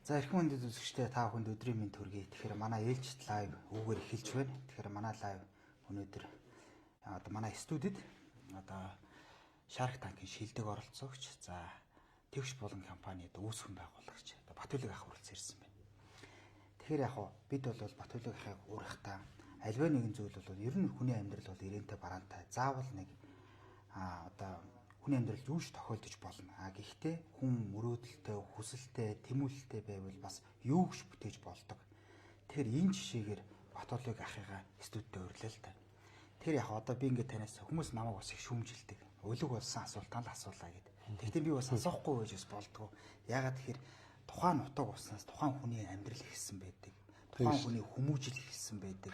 За эрхэм хүндэт үзэгчдээ, та бүхэнд өдрийн мэнд хүргэе. Тэгэхээр манай ээлжит live үүгээр эхэлж байна. Тэгэхээр манай live өнөөдөр одоо манай студид одоо Shark Tank-ын шилдэг оролцогч, за Тэгш булан компанид үүсгэн байгуулагч одоо Батүлэг ах хүрэлцэн ирсэн байна. Тэгэхээр яг хуу бид бол Батүлэг ахыг уурахтаа альва нэгэн зүйл бол ер нь хүний амьдрал бол ирээнтэй бараантай. Заавал нэг одоо хүний амьдралд юу ч тохиолдож болно. А гэхдээ хүн мөрөөдөлтэй, хүсэлтэй, тэмүүлэлтэй байвал бас юу ч бүтээж болдог. Тэгэхээр энэ жишээгээр Батулыг ахыгаа студидтэй уриалаа л та. Тэгэхээр яг одоо би ингээд танаас хүмүүс намайг бас их шүүмжилдэг. Өлөг болсон асуултаа л асуулаа гэд. Гэхдээ би бас асуухгүй байж бас болдгоо. Яагаад тэгэхээр тухайн нутаг уснаас тухайн хүний амьдрал ихсэн байдаг. Тухайн хүний хүмүүжил ихсэн байдаг.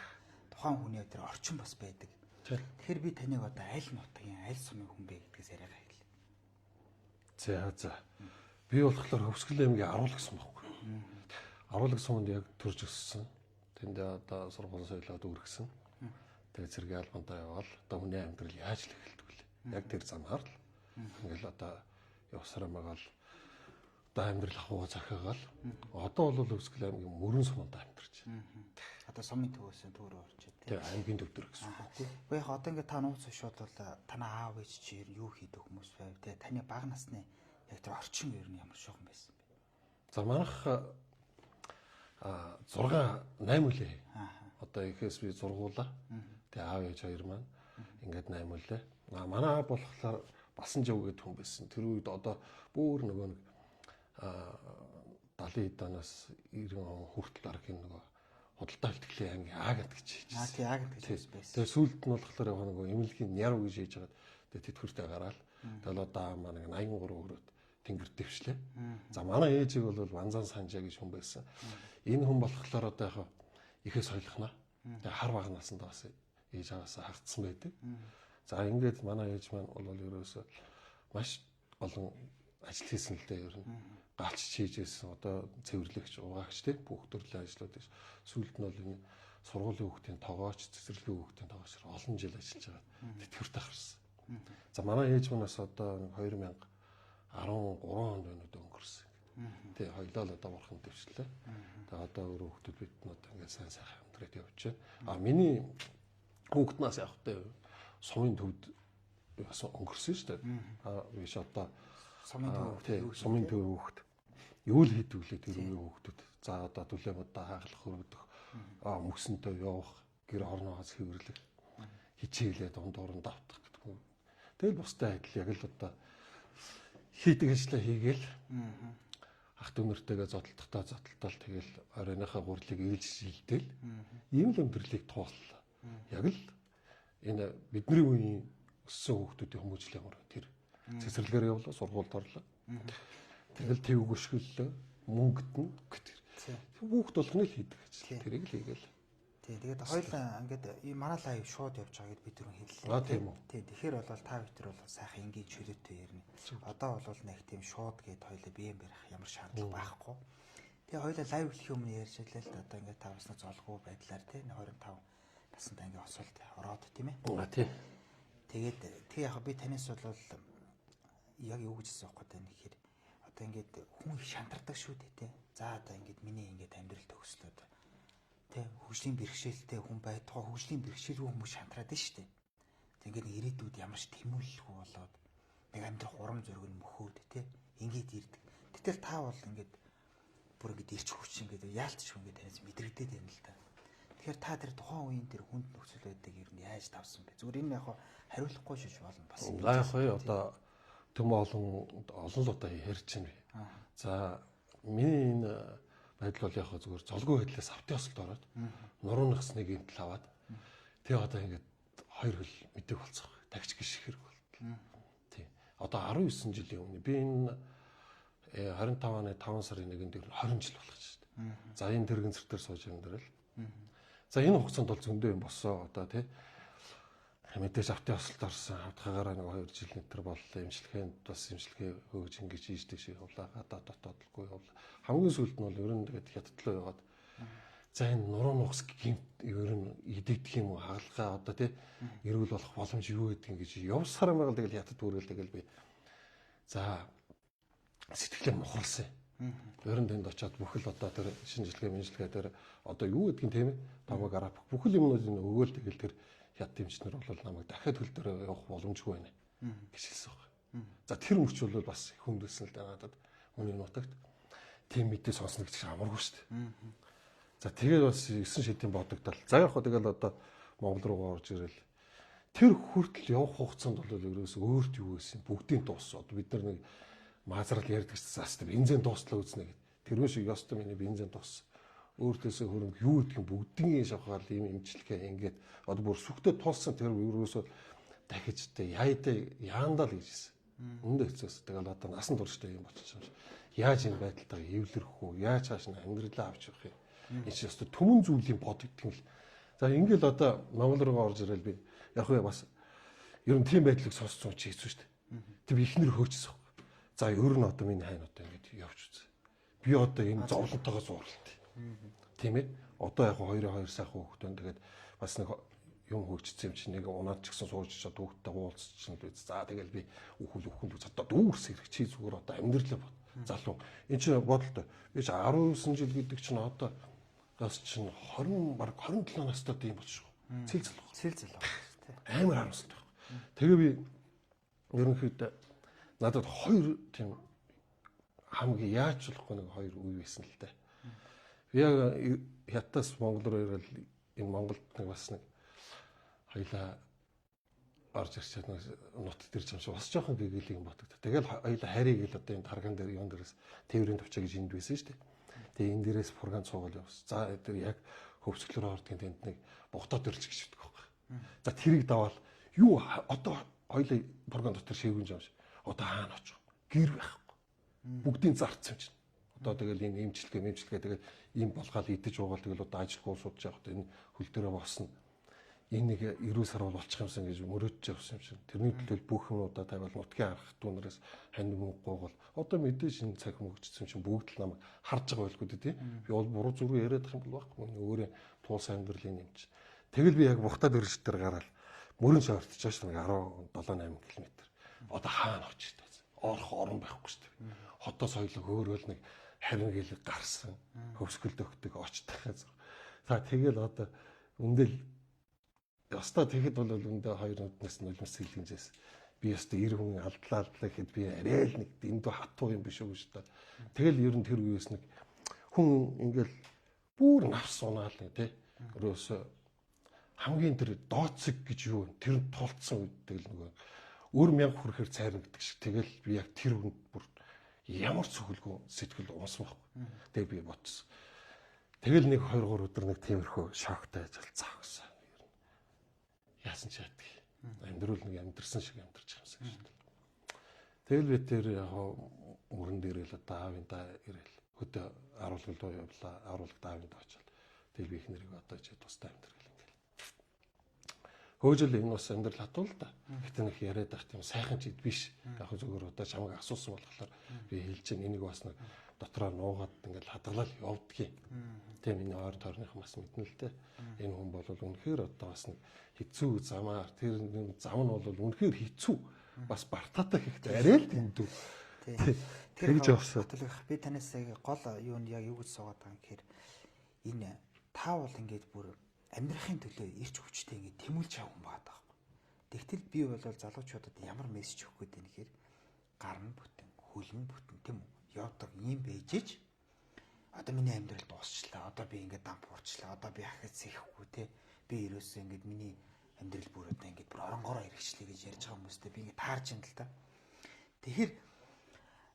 Тухайн хүний тэр орчин бас байдаг. Тэгэхээр би таныг одоо аль нутгийн, аль сумын хүн бэ гэдгээс яриагаа хэлье. За за. Би болохоор Хөвсгөл аймгийн Аруулаг сум байхгүй. Аруулаг суманд яг төрж өссөн. Тэнд одоо сургууль соёлоод үргэсэн. Тэгээ цэргийн албантаа яваал одоо хүний амьдрал яаж л эхэлдэг вэ? Яг тэр замаар л ингээл одоо явсараа магаал одоо амьдрал ахуйгаа захиагаал одоо бол Хөвсгөл аймгийн Мөрөн суманд амьдарч байна. Одоо сумын төвөөс төв рүү орж байна. Тэгээ аймгийн төв төр гэсэн үг. Гэхдээ яг одоо ингээд та нууц биш бол танаа аав ээж чи ер нь юу хийдэг хүмүүс байв те? Таны бага насны яг тэр орчин ер нь ямар шугам байсан бэ? За манайх 6 8 үлээ. Одоо ихээс би зургуулаа. Тэгээ аав ээж хоёр маань ингээд 8 үлээ. А манай аав болохоор Басан жав гэдэг хүн байсан. Тэр үед одоо бүр нөгөө нэг 70 хэд оноос 90 он хүртэл баг энэ нөгөө худалдаа бэлтгэлийн анги агент гэж хийж байсан. Тий, агент гэж хийж байсан. Тэгээ сүүлд нь болохоор яг нөгөө эмнэлгийн нярв гэж хийж байгаад тэгээ тэтгэвртэй гараал. Тэгэл одоо аа маань 83 өрөөд тэнгэр дэвшлээ. За манай ээжийг бол Ванзан Санжаа гэж хүн байсан. Энэ хүн болохоор одоо яг ихээс соёлхнаа. Тэгээ хар бага насанд бас ээж аваасаа хагдсан байдаг. За ингээд манай ээж маань бол ерөөсөө маш олон ажил хийсэн л дээ ер нь. Галч хийж байсан, одоо цэвэрлэгч, угаагч тий бүх төрлийн ажлууд гэж. Сүүлд нь бол энэ сургуулийн хүүхдийн тогооч, цэцэрлэгийн хүүхдийн тогооч олон жил ажиллаж байгаа тэтгэвртэй гарсан. За манай ээж манаас одоо 2013 онд байна уу өнгөрсөн. Тий хоёлоо л одоо бурхан дэвшлээ. Тэгээ одоо өөрөө хүүхдүүд бид нь одоо ингээд сайн сайхан амьдраад явж байна. А миний хүүхднаас яг хөтэй сумын төвд бас өнгөрсөн шүү дээ. А биш одоо сумын төв хүүхд, сумын төв хүүхд юу л хийдэг лээ тэр үеийн хүүхдүүд. За одоо түлээ будаа хагалах, хөргөдөх, мөксөнтэй явах, гэр орноогоо цэвэрлэх, хичээлээ дундуур нь давтах гэдэг юм. Тэгэл бусдын адил яг л одоо хийдэг ажлаа хийгээл ах дүү нартэйгээ зодтолдохдоо зодтолтол тэгэл оройныхаа гурлыг ээлж шилдээл ийм л амьдралыг тууллаа. Яг л энэ бидний үеийн өссөн хүүхдүүдийн хүмүүжил ямар тэр цэцэрлэгээр явлаа, сургуульд орлоо. Тэгэл тэв гөшгөллөө, мөнгөд нь гэдэг. Хүүхд болгоно л хийдэг ажил. Тэрийг л хийгээл. Тий, тэгээд хоёулаа ингээд манай live шууд явж байгаа гэд би түрүүн хэллээ. Аа тийм үү. Тий, тэгэхээр бол та бид нар бол сайхан энгийн чөлөөтэй ярина. Одоо бол нэг тийм шууд гэд хоёулаа биеэн барих ямар шаардлага байхгүй. Тэгээ хоёулаа live эхлэхийн өмнө ярьж байлаа л да. Одоо ингээд та бас нэг золгүй байдлаар тий 25 насанд ингээд осолд ороод тийм ээ. Аа тий. Тэгээд тэг яг би танаас бол яг юу гэж асуух гэдэг юм гэхээр одоо ингээд хүн их шантардаг шүү дээ тий. За одоо ингээд миний ингээд амьдрал төгслөөд тий хөгжлийн бэрхшээлтэй хүн байтугай хөгжлийн бэрхшээлгүй хүмүүс шантраад байна шүү дээ. Тэг ингээд ирээдүйд ямар ч тэмүүлэлгүй болоод нэг амьдрах урам зориг нь мөхөөд тий ингээд ирдэг. Гэтэл та бол ингээд бүр ингээд ирч хүч ингээд яалтч ингээд танаас мэдрэгдээд байна л да. Тэгэхээр та тэр тухайн үеийн тэр хүнд нөхцөл байдлыг ер нь яаж давсан бэ? Зүгээр энэ яг хариулахгүй шиж болно бас. За яг хоёр одоо төм олон олон л удаа ярьж байна. За миний энэ байдал бол яг зүгээр золгүй байдлаас автын осолд ороод нуруу нагсныг гэмтэл аваад тэгээ одоо ингээд хоёр хөл мэдэг болцсон. Тагч гიშх хэрэг болтол. Тий. Одоо 19 жилийн өмнө би энэ 25 оны 5 сарын 1-нд 20 жил болох шүү дээ. За энэ тэрэгэн цэртэр сууж амьдрал. За энэ хугацаанд бол зөндөө юм боссоо одоо тий. Мэдээж автын осолд орсон. Автахаараа нэг 2 жил нэтэр боллоо. Эмчилгээнд бас эмчилгээ хөөж ингэж ийждэг шиг явлаа. Гадаа дотоодлгүй явлаа. Хамгийн сүүлд нь бол ер нь тэгээд хятадлуу яваад за энэ нуруу нугас гинт ер нь идэгдэх юм уу хагалгаа одоо тий эрүүл болох боломж юу гэдэг ингэж явсараа байгаад тэгэл хятад хүргээл тэгэл би за сэтгэлээ мухарлсан. Ер нь тэнд очиад бүхэл одоо тэр шинжилгээ, мэнжилгээ тэр одоо юу гэдгийг тийм ээ томограф бүхэл юмнуудыг өгөөл тэгэл тэр хятад эмчнэр бол намайг дахиад хөл дээр явах боломжгүй байна гэж хэлсэн байна. За тэр мөч бол бас хүндэлсэн л да надад хүний нутагт тийм мэдээ сонсно гэж амаргүй шүү дээ. За тэгээд бас 9 шидийн бодогдол. За яг хөө тэгэл одоо Монгол руу орж ирэл тэр хүртэл явах хугацаанд бол ерөөс өөрт юу байсан бүгдийн дууссан. Одоо бид нар нэг маазрал ярьдаг ч заас тэр бензин дуслаа үзнэ гэд. Тэрвээ шиг ёстой миний бензин дууссан. Өөртөөсөө хөрөнгө юу гэдгийг бүгдийн шавхаал ийм имчилгээ ингээд одоо бүр сүхтээ тулсан тэр ерөөсөө дахиж тэ яйдаа яандаа л гэж хэлсэн. Үндэ хэцүүс. Тэгэл одоо насан туршдаа юм болчих юм шиг. Яаж энэ байдалтайгаа эвлэрэх үү? Яаж цааш нь амьдралаа авч явах юм? Энэ чинь ёстой түмэн зүйлийн бодогдох юм л. За ингээл одоо Монгол руу орж ирэл би яг уу бас ер нь тийм байдлыг сонсцсон чи хэцүү шүү дээ. Тэр би ихнэр хөөрчсөн. За ер нь одоо миний хайн одоо ингэж явж үзье. Би одоо энэ зовлонтойгоо зурлалт. Тийм ээ. Одоо яг 2-2 сайхан хүүхэд байна. Тэгээд бас нэг юм хөгжсөн юм чинь нэг унаад ч гэсэн сууж чад хүүхдтэй уулзчихсан л биз. За тэгэл би үхэл үхэн л одоо дүүрс хэрэг чи зүгээр одоо амьдралаа бод. Залуу. Энд чинь бодолтой. Би чи 19 жил гэдэг чинь одоо гас чинь 20 баг 27 настай тийм болчихоо. Цэл залуу. Цэл залуу. Амар харамсалтай байна. Тэгээ би ерөнхийдөө надад хоёр тийм хамгийн яаж болохгүй нэг хоёр үе байсан л дээ. Би яг хятадас Монгол руу ирэл энэ Монголд нэг бас нэг хоёлаа орж ирчээд нэг нут дээр юм шиг бас жоохон гэгээлэг юм бодогд. Тэгэл хоёлаа харийг л одоо энэ тарган дээр юун дээрээс тээврийн төвчөө гэж энд байсан шүү дээ. Тэгээ энэ дээрээс фурган цуугаал явсан. За тэр яг хөвсгөлөөр ордгийн тэнд нэг бугтаад ирж гэж байдаг байхгүй. За тэрийг даваал юу одоо хоёлаа фурган дотор шийвэн юм шиг. Одоо хаана очих? Гэр байхгүй. Бүгдийн зарцсан юм чинь. Одоо тэгэл энэ имчилгээ тэгэл ийм болгоол идэж уугаал тэгэл одоо ажилгүй суудж явах энэ хөл дээрээ босно. Энэ нэг эрүүл сарвал болчих юмсан гэж мөрөөдж явсан юм чинь. Тэрний төлөө бүх юмудаа тавиал нутгийн арга дүүнерээс хань мөнгө гуйгал. Одоо мэдээж энэ цаг мөгжсөн чинь бүгд л намайг харж байгаа байлгүй дээ тий. Би бол буруу зүрх яриад их юм бол байхгүй. Миний өөрийн туулсан амьдралын юм чинь. Тэгэл би яг бухтаад өрж дээр гараал мөрөн шоортож шүү дээ 17 8 км. Одоо хаана очих вэ? Орох орон байхгүй шүү дээ. Хотоос хоёлоо хөөрөөл нэг харин гэлэг гарсан хөвсгөлд өгдөг очтох газар. За тэгэл одоо үндэл ёстой тэгэхэд бол үндэ хоёр нүднээс нулимс сэлгэнжээс би ёстой эр хүн алдлаа гэхэд би арай л нэг дэндүү хатуу юм биш үү гэж та. Тэгэл ер нь тэр үеэс нэг хүн ингээл бүр навс унаал нэг тий. Өрөөсөө хамгийн тэр дооцог гэж юу тэр тулцсан үед тэгэл нөгөө өр мянга хүрэхээр цайрна гэдэг шиг тэгэл би яг тэр хүнд бүр ямар цөхөлгүй сэтгэл унсан байхгүй. Тэгээ би бодсон. Тэгэл нэг 2 3 өдөр нэг тиймэрхүү шоктой ажил заах гэсэн. Яасан ч яадаг. Амьдрал нэг амьдрсан шиг амьдарч байгаа юмсан гэж. Тэгэл би тэр яг мөрөн дээр л одоо аавын даа ирэл хөдөө аруулгал руу явлаа. Аруулгад аавын даа очил. Тэгэл би их нэрийг одоо чи тустай амьдрал ингээл. Хөөжөл энэ бас амьдрал хатуу л да. Гэтэ нэг яриад байх тийм сайхан ч биш. Яг зүгээр одоо чамайг асуусан болохоор би хэлж чинь энийг бас нэг дотроо нуугаад ингээл хадгалал явдгийг. Тийм энэ ойр тойрныхан бас мэднэ л дээ. Энэ хүн бол үнэхээр одоо бас нэг хэцүү замаар тэр зам нь бол үнэхээр хэцүү. Бас бартаатай гэхдээ арай л дэндүү. Тэр тэгж явсан. Би танаас гол юу нь яг юу гэж суугаад байгаа юм гэхээр энэ та бол ингээд бүр амьдрахын төлөө ирч хүчтэй ингээд тэмүүлж авах юм байгаа байхгүй. Тэгтэл би бол залуучуудад ямар мессеж өгөх гээд байна гэхээр гар нь бүтэн, хөл нь бүтэн тийм үү? Явдаг юм бэжэж одоо миний амьдрал дуусчлаа. Одоо би ингээд дамп уурчлаа. Одоо би ахиж сэхэхгүй те. Би ерөөсөө ингээд миний амьдрал бүр одоо ингээд бүр оронгороо эргэжлээ гэж ярьж байгаа хүмүүстэй би ингээд таарч юм л та. Тэгэхээр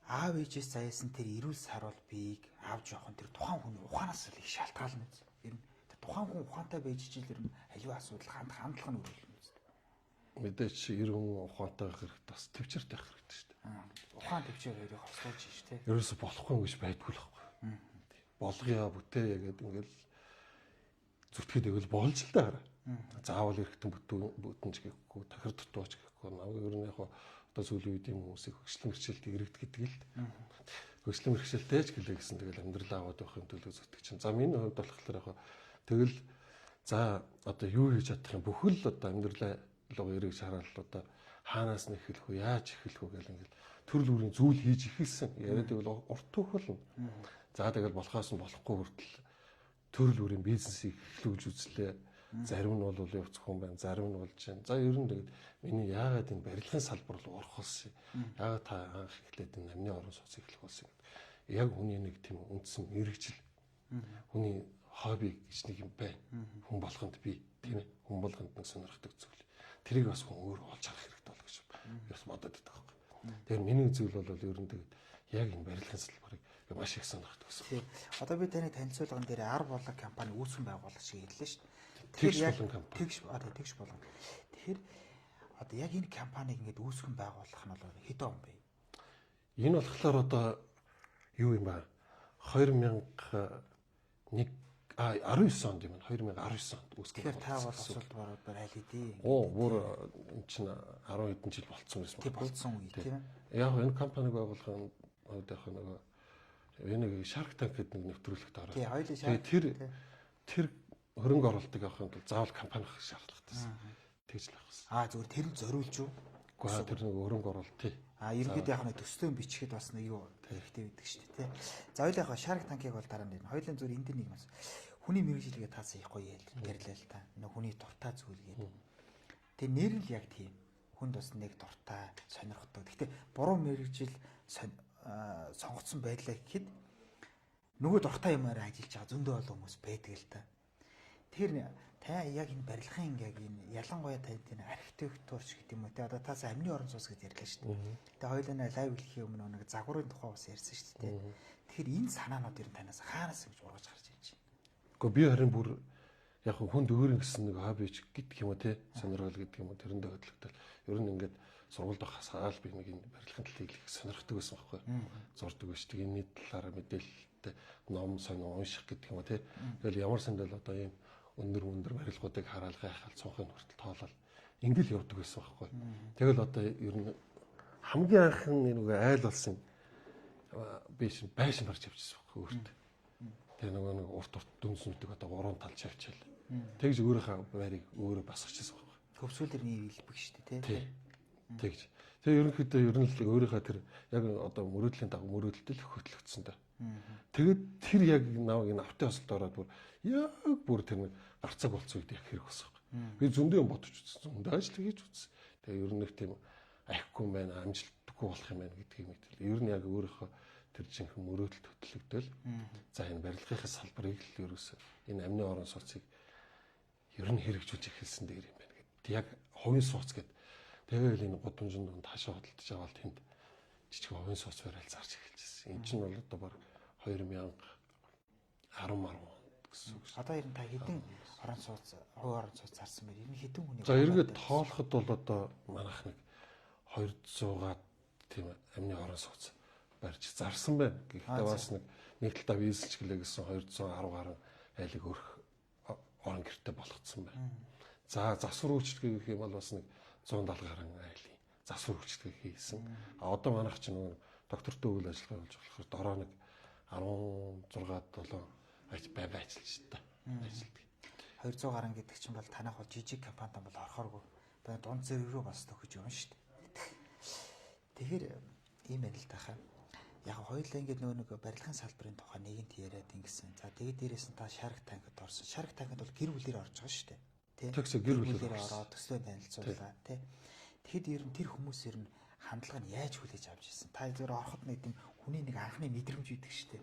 аав ээжээс заяасан тэр эрүүл саруул биеийг авч явах нь тэр тухайн хүний ухаанаас л их шалтгаална биз. Ер нь тэр тухайн хүн ухаантай байж чийл ер нь аливаа асуудал хандах хандлага нь өөрчлөлнө биз. Мэдээч ер хүн ухаантай байх хэрэгтэй бас төвчөртэй байх хэрэгтэй шүү дээ. Ухаан төвчөр хоёрыг хослуулж шүү дээ. Ерөөсө болохгүй юм гэж байдгүй л байхгүй. Болгоё бүтээе гэдэг ингээл зүтгэхэд өгөл болж л дээ хараа. Заавал эргэтэн бүтэн ч гэхгүй, тахир дутуу ч гэхгүй. Намайг ер нь яг одоо сүүлийн үед юм хүмүүсийг хөгжлөн мэрчилт иргэд гэдэг л. Хөгжлөн мэрчилтэй ч гэлээ гэсэн тэгэл амьдралаа аваад явахын төлөө зүтгэж чинь. За миний хувьд болохоор яг тэгэл за одоо юу хийж чадах юм бүхэл одоо амьдралаа луг эргэж хараад одоо Хаанаас нь эхлэх үү, яаж эхлэх үү гэл ингээл төрөл бүрийн зүйл хийж эхэлсэн. Яриад байвал урт түүх болно. За тэгэл болохоос нь болохгүй хүртэл төрөл бүрийн бизнесийг эхлүүлж үзлээ. Зарим нь бол явцх хүн байна, зарим нь болж байна. За ер нь тэгээд миний яагаад энэ барилгын салбар руу орох болсон юм? Яагаад та анх эхлээд энэ амны орон сууц эхлэх болсон юм? Яг хүний нэг тийм үндсэн мэрэгжил. Хүний хобби гэж нэг юм байна. Хүн болгонд би тийм ээ. Хүн болгонд нэг сонирхдаг зүйл. Тэрийг бас хүн өөр олж харах хэрэгтэй бол гэж би бас бодод байдаг байхгүй. Тэгэхээр миний зүйл бол ер нь тэгээд яг энэ барилгын салбарыг маш их сонирхдаг гэсэн. Одоо би таны танилцуулган дээр Ар болог компани үүсгэн байгуулагч гэж хэллээ шүү дээ. Тэгш болон компани. Тэгш болон. Тэгэхээр одоо яг энэ компаниг ингээд үүсгэн байгуулах нь бол хэдэн он бэ? Энэ болохоор одоо юу юм бэ? 2001 19 онд юм байна. 2019 онд үүсгэн. Тэгэхээр та бол асуулт баруун аль хэдий? Оо, бүр эн чинь 10 хэдэн жил болцсон байсан. Тэг болцсон үе тийм ээ. Яг энэ компаниг байгуулах нь яг нөгөө энэ нэг Shark Tank гэдэг нэг нэвтрүүлэгт ороод. Тий, хоёулаа Shark. Тэр хөрөнгө оруулалтыг авахын тулд заавал компани авах шаардлагатай. Тэгж л авах гэсэн. Аа, зүгээр тэр нь зориулж юу? Үгүй ээ, тэр нэг хөрөнгө оруулалт тий. А ерөнхийдөө яг нэг төслөө бичихэд бас нэг юу хэрэгтэй байдаг шүү дээ тий. За хоёулаа яг Shark Tank-ыг бол дараа нь ярина. Хоёулаа зүгээр энэ дэр нэг бас хүний мэргэжилгээ таасан их гоё ярьлаа л та. Нэг хүний дуртай зүйл гэдэг. Тэгээ нэр нь л яг тийм. Хүнд бас нэг дуртай, сонирхдаг. Гэхдээ буруу мэргэжил сонгоцсон байлаа гэхэд нөгөө дуртай юмараа ажиллаж байгаа зөндөө олон хүмүүс байдаг л та. Тэгэхээр та яг энэ барилгын яг энэ ялангуяа танд энэ архитектурч гэдэг юм уу те одоо таас амны орон сууц гэж ярьлаа шүү дээ. Тэгээ хоёулаа лайв хэлхийн өмнө нэг загварын тухай бас ярьсан шүү дээ. Тэгэхээр энэ санаанууд ер нь танаас хаанаас ингэж ургаж гарч ирж байна? Гэхдээ би харин бүр яг хүнд өөр ингэсэн нэг хобби ч гэдэг юм уу те сонирхол гэдэг юм уу тэрэндээ хөдлөгдөл. Ер нь ингээд сургуульд байхаас хаал би нэг энэ барилгын талыг их сонирхдаг байсан байхгүй. Зурдаг биш. Тэг энэний талаараа мэдээлэлтэй ном сонин унших гэдэг юм уу те. Тэгэл ямар сандал одоо ийм өндөр барилгуудыг хараал гайхал цонхын хүртэл тоолол ингээл явдаг байсан байхгүй. Тэгэл одоо ер нь хамгийн анхны нөгөө айл болсон би шин байшин барьж явчихсан байхгүй өөртөө. Тэгээ нөгөө нэг урт урт дүнснүүдийг одоо гурван талж авчаал. Тэгж өөрийнхөө байрыг өөрөө басгачихсан байхгүй. Хөвсгөл дэрний илбэг шүү дээ тий. Тэгж. Тэгээ ерөнхийдөө ер нь л өөрийнхөө тэр яг одоо мөрөөдлийн дагуу мөрөөдөлтөл хөтлөгдсөн дээ. Тэгээд тэр яг намайг энэ автын хосолд ороод бүр яг бүр тэр нэг гарцааг болцсон үед яг хэрэг болсон юм. Би зөндөө юм бодож үзсэн. Зөндөө ажил хийж үзсэн. Тэгээ ер нь нэг тийм авихгүй юм байна, амжилтгүй болох юм байна гэдгийг мэтэл. Ер нь яг өөрийнхөө тэр жинхэнэ мөрөөдөлт хөтлөгдөл. За энэ барилгынхаа салбарыг л ерөөсөө энэ амны орон сууцыг ер нь хэрэгжүүлж эхэлсэн дээр юм байна гэд. Яг хувийн сууц гэд. Тэгэл энэ гудамжинд донд хашаа хөдөлж аваад тэнд жижиг хувийн сууц барайл зарж эхэлжсэн. Энэ чинь бол одоо баг 2010 онд гэсэн үг. Одоо ер нь та хэдэн орон сууц, хувийн орон сууц зарсан бэ? Ер нь хэдэн хүний? За эргээд тоолоход бол одоо манайх нэг 200-аад тийм амны орон сууц барьж зарсан байна. Гэхдээ бас нэг талдаа визэлч гэлээ гэсэн 210 гаруй айлыг өрх орон гэрте болгоцсон байна. За засвар үйлчилгээ гэх юм бол бас нэг 170 гаруй айлын засвар үйлчилгээ хийсэн. А одоо манайх чинь нөгөө доктортой үйл ажиллагаа болж болохоор дороо нэг 16 7 аж байнга ажиллаж та. Ажилладаг. 200 гаруй гэдэг чинь бол танах бол жижиг компанид бол орохооргүй. Бай дунд зэрэг рүү бас төхөж явна шүү дээ. Тэгэхээр ийм байна л тахаа. Яг хоёулаа ингээд нөгөө нэг барилгын салбарын тухай нэгэнт яриад ингэсэн. За тэгээд дээрээс нь та Shark Tank-д орсон. Shark Tank-д бол гэр бүлээр орж байгаа шүү дээ. Тэ? Тэгсэн гэр бүлээр ороод төслөө танилцуулаа тий. Тэгэхэд ер нь тэр хүмүүс ер нь хандлага нь яаж хүлээж авч ирсэн? Та зөвөр ороход нэг тийм хүний нэг анхны мэдрэмж үйдэг шүү дээ.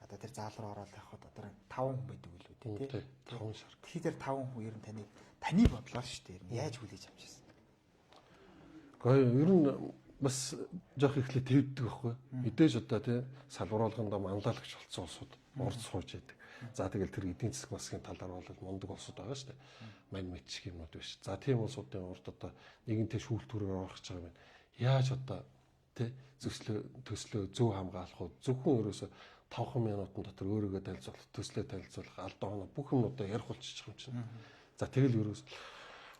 Одоо тэр заал руу ороод явхад одоо 5 хүн байдаг үлээ тий. 5 шарк. Тэгэхээр тэр 5 хүн ер нь таныг таны бодлоор шүү дээ. Ер нь яаж хүлээж авч ирсэн? Гэхдээ ер нь бас жоох ихлэ твддэг байхгүй. Мэдээж одоо тий салбар болгондоо манлайлагч болсон улсууд урд сууж яадаг. За тэгэл тэр эдийн засаг масгийн талаар бол мундаг улсууд байгаа шүү дээ. Мань мэдчих юмнууд биш. За тийм улсуудын урд одоо нэгэнтэй шүүлтүүрээр орох гэж байгаа юм байна. Яаж одоо тий төслөө зөв хамгаалах уу? Зөвхөн ерөөсө 5 минутын дотор өөрийгөө танилцуулах, төслөө танилцуулах, алдаа оноо бүх юмнуудаа ярих болчих юм чинь. За тэгэл ерөөс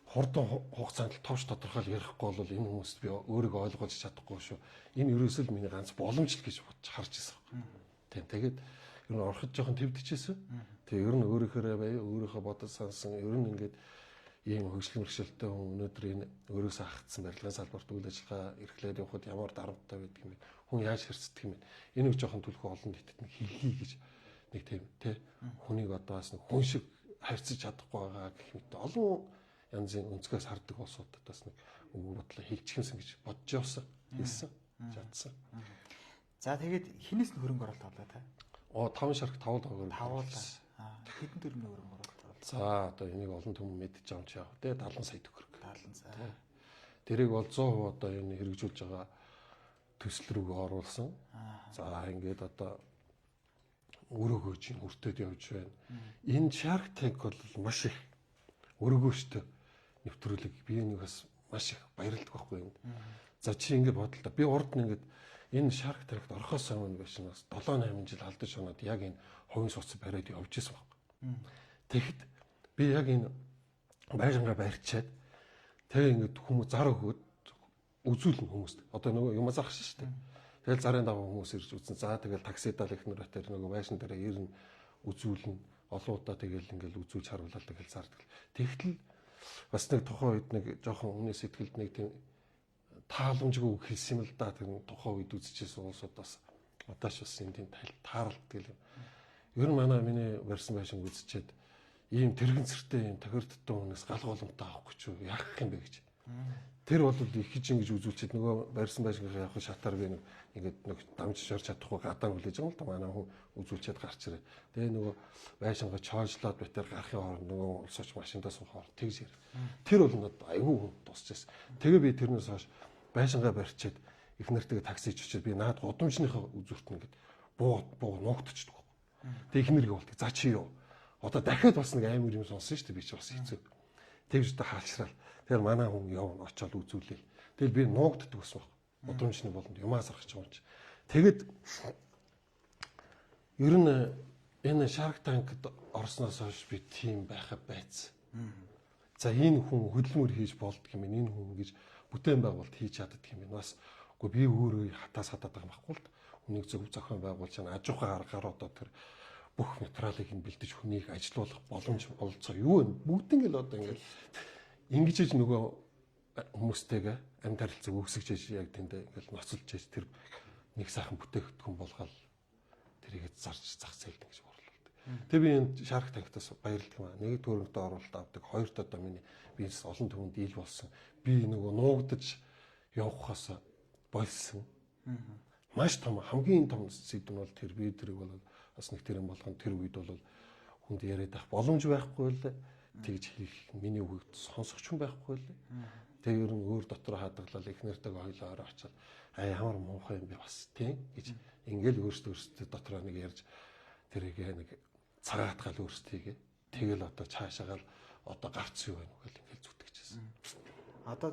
хурдан хугацаанд товч тодорхойл ярихгүй бол энэ хүмүүст би өөрийгөө ойлгуулж чадахгүй шүү. Энэ ерөөсөө л миний ганц боломж л гэж бодож харж ирсэн байхгүй. Тийм тэгээд ер нь ороход жоохон твдчихсэн. Тэгээ ер нь өөрийнхөөрөө бай, өөрийнхөө бодож сансан ер нь ингээд Ийм хөгжлийн бэрхшээлтэй хүн өнөөдөр энэ өөрөөсөө хахагдсан барилгын салбарт үйл ажиллагаа эрхлээд явхад ямар дарамттай байдаг юм бэ? Хүн яаж хэрцдэг юм бэ? Энэ үг жоохон түлхүү олон нийтэд нэг хэлье гэж нэг тийм тий хүнийг одоо бас нэг хүн шиг харьцаж чадахгүй байгаа гэх мэт олон янзын өнцгөөс хардаг улсуудад бас нэг үг бодлоо хэлчих юмсан гэж бодож явсан. Хэлсэн. Чадсан. За тэгээд хинээс нь хөрөнгө оруулалт авлаа та? Оо 5 шарх 5 л 5 л. Аа хэдэн төгрөгийн хөрөнгө оруулалт авлаа? За одоо энийг олон түмэн мэдэж байгаа юм чи яах вэ? 70 сая төгрөг. 70 сая. Тэрийг бол 100% одоо энэ хэрэгжүүлж байгаа төсөл рүүгээ оруулсан. За ингээд одоо өрөөгөөж өртөөд явж байна. Энэ Shark Tank бол маш их өрөөгөөжтэй нэвтрүүлэг. Би энийг бас маш их баярлдаг байхгүй юм. За чи ингээд бодлоо. Би урд нь ингээд энэ Shark Tank-д орохоос өмнө биш бас 7 8 жил алдаж унаад яг энэ хувийн сууц бариад явж исэн байхгүй. Тэгэхэд би яг энэ байшингаа барьчаад тэгээ ингээд хүмүүс зар өгөөд үзүүлнэ хүмүүст. Одоо нөгөө юм зарах шүү дээ. Тэгэл зарын дагуу хүмүүс ирж үзэн. За тэгэл таксидал их нэр тэр нөгөө байшин дээр ирнэ үзүүлнэ. Олон удаа тэгэл ингээл үзүүлж харуулаад тэгэл зардаг. Тэгтэл бас нэг тухайн үед нэг жоохон өмнө сэтгэлд нэг тийм тааламжгүй үг хэлсэн юм л да. Тэр тухайн үед үзчихсэн улсууд бас одоо ч бас юм тийм тааралддаг юм. Ер нь манай миний барьсан байшин үзчихэд ийм тэрэгэн цэртэй ийм тохирдтой хүнээс гал голомтой авахгүй ч юу яах юм бэ гэж. Тэр бол их гэж ингэж үзүүлчихэд нөгөө барьсан байшингаа явах шатаар би нэг ингээд нэг дамжиж орж чадахгүй гадаа хүлээж байгаа юм л да. Манай хүн үзүүлчихэд гарч ирээ. Тэгээ нөгөө байшингаа чойжлоод битэр гарахын хооронд нөгөө улсууч машиндаа суух хооронд тэгж ирээ. Тэр бол надад айгүй хүн тусч байсан. Тэгээ би тэрнээс хойш байшингаа барьчихэд их нэртэйгээ таксиж очиод би наад гудамжныхаа үзүүрт ингээд буу буу нуугдчихдаг. Тэгээ их нэргээ болдог. За чи юу? Одоо дахиад бас нэг амар юм сонсон шүү дээ би чи бас хэцүү. Тэгж одоо хаалчраал. Тэгэхээр манай хүн явна очиод үзүүлээл. Тэгэл би нуугддаг гэсэн баг. Гудамжны болонд юмаа сархаж байгаа юм чи. Тэгэд ер нь энэ Shark Tank-д орсноос хойш би тийм байхаа байцсан. За энэ хүн хөдөлмөр хийж болдго юм байна. Энэ хүн гэж бүтээн байгуулалт хийж чаддаг юм байна. Бас үгүй би өөрөө хатаас хатаад байгаа юм байхгүй л хүнийг зөв зохион байгуулж чана ажуухан аргаар одоо тэр бүх материалыг нь бэлдэж хүнийг ажилуулах боломж бололцоо юу вэ? Бүгд ингээл одоо ингээл ингэж иж нөгөө хүмүүстэйгээ амьд харилцааг үүсгэж иж яг тэнд ингээл ноцолж иж тэр нэг сайхан бүтээгдэхүүн болгоол тэрийг зарж зах зээлд ингэж оруулдаг. Тэгээ би энэ Shark Tank-таас баярлдаг юм аа. Нэг төгрөгтэй оруулалт авдаг, хоёрт одоо миний бизнес олон түвшинд ил болсон. Би нөгөө нуугдаж явахаас болсон. Маш том хамгийн том сэдв нь бол тэр би тэрийг бол бас нэг тэр юм болгон тэр үед бол хүнд яриад авах боломж байхгүй л тэгж хийх миний үгийг сонсох ч юм байхгүй л. Тэгээ ер нь өөр дотор хадгалал их нэртэйг хоёлоо орой очоод а ямар муухай юм бэ бас тийм гэж ингээл өөрсдөө өөрсдөө дотроо нэг ярьж тэрийг нэг цагаатгаал өөрсдийгээ тэгэл одоо цаашаагаал одоо гарц юу байна гэл ингээл зүтгэжсэн. Одоо